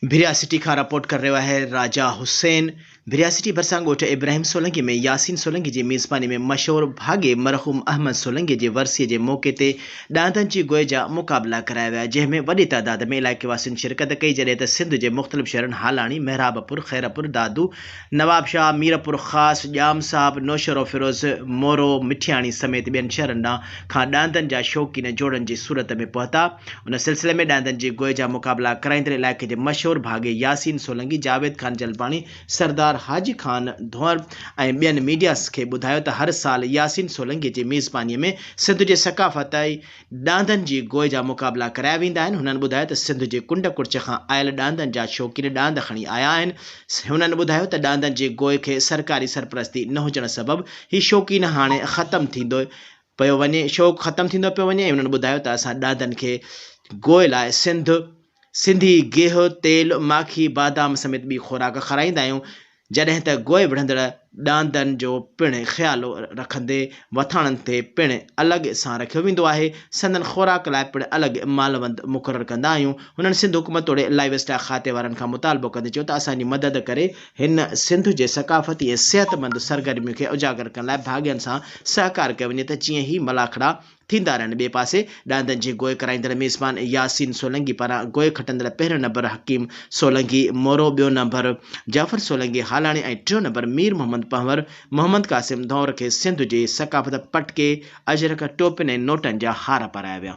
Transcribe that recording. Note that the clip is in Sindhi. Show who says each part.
Speaker 1: ڀريا سٽي کان رپورٽ ڪري رهيو آهي راجا حسين ڀريا سٽي ڀرسان ڳوٺ ابراهيم سولنگي ۾ ياسين سولنگي جي ميزباني ۾ مشهور ڀاڳي مرحوم احمد سولنگي جي ورسي جي موقعي تي ڏاندن جي گوء جا مقابلا ڪرايا ويا جنهن ۾ وڏي تعداد ۾ علائقي واسين شرڪت ڪئي جڏهن ته سنڌ جي مختلف شهرن هالاڻي، محرابپور، خيرپور، دادو، نوابشاهه، ميرپورخاص، ڄام صاحب، نوشهروفيروز، مورو، مٺياڻي سميت ٻين شهرن ڏانهن کان ڏاندن جا شوقين جوڙن جي صورت ۾ پهتا. ان سلسلي ۾ ڏاندن جي گوء جا مقابلا ڪرائيندڙ علائقي جي مشهور ڀاڳي ياسين سولنگي، جاويد خان جلباڻي، سردار حاجي خان ڌونئر ۽ ٻين ميڊيا کي ٻڌايو ته هر سال ياسين سولنگي جي ميزباني ۾ سنڌ جي ثقافتي ڏاندن جي گوء جا مقابلا ڪرايا ويندا آهن. هنن ٻڌايو ته سنڌ جي ڪنڊ ڪڙڇ کان آيل ڏاندن جا شوقين ڏاند کڻي آيا آهن. هنن ٻڌايو ته ڏاندن جي گوء کي سرڪاري سرپرستي نه هجڻ سبب هي شوقين هاڻي ختم ٿيندو پيو وڃي شوق ختم ٿيندو پيو وڃي ۽ انهن ٻڌايو ته اسان ڏاندن کي گوء لاء سنڌ سنڌي گيهه، تيل، ماکي، بادام سميت ٻي خوراڪ کارائيندا آهيون جڏهن ته گوء وڙهندڙ ڏاندن جو پڻ خيال رکندي وٿاڻن تي پڻ الڳ سان رکيو ويندو آهي سندن خوراڪ لاء پڻ الڳ مالوند مقرر ڪندا آهيون هنن سنڌ حڪومت توڙي لائيو اسٽاڪ کاتي وارن کان مطالبو ڪندي چيو ته اسان جي مدد ڪري هن سنڌ جي ثقافتي ۽ صحتمند سرگرمين کي اجاگر ڪرڻ لاء ڀاڳين سان سهڪار ڪيو وڃي ته جيئن هي ملاکڙا ٿيندا رهن. ٻئي پاسي ڏاندن جي گوء ڪرائيندڙ ميزبان ياسين سولنگي پاران گوء کٽندڙ پهريون نمبر حڪيم سولنگي مورو، ٻيو نمبر جعفر سولنگي هالاڻي ۽ ٽيون نمبر مير محمد پنهور محمد قاسم ڌونئر کي سنڌ جي ثقافت پٽڪي، اجرڪ، ٽوپين ۽ نوٽن جا هار پارايا ويا.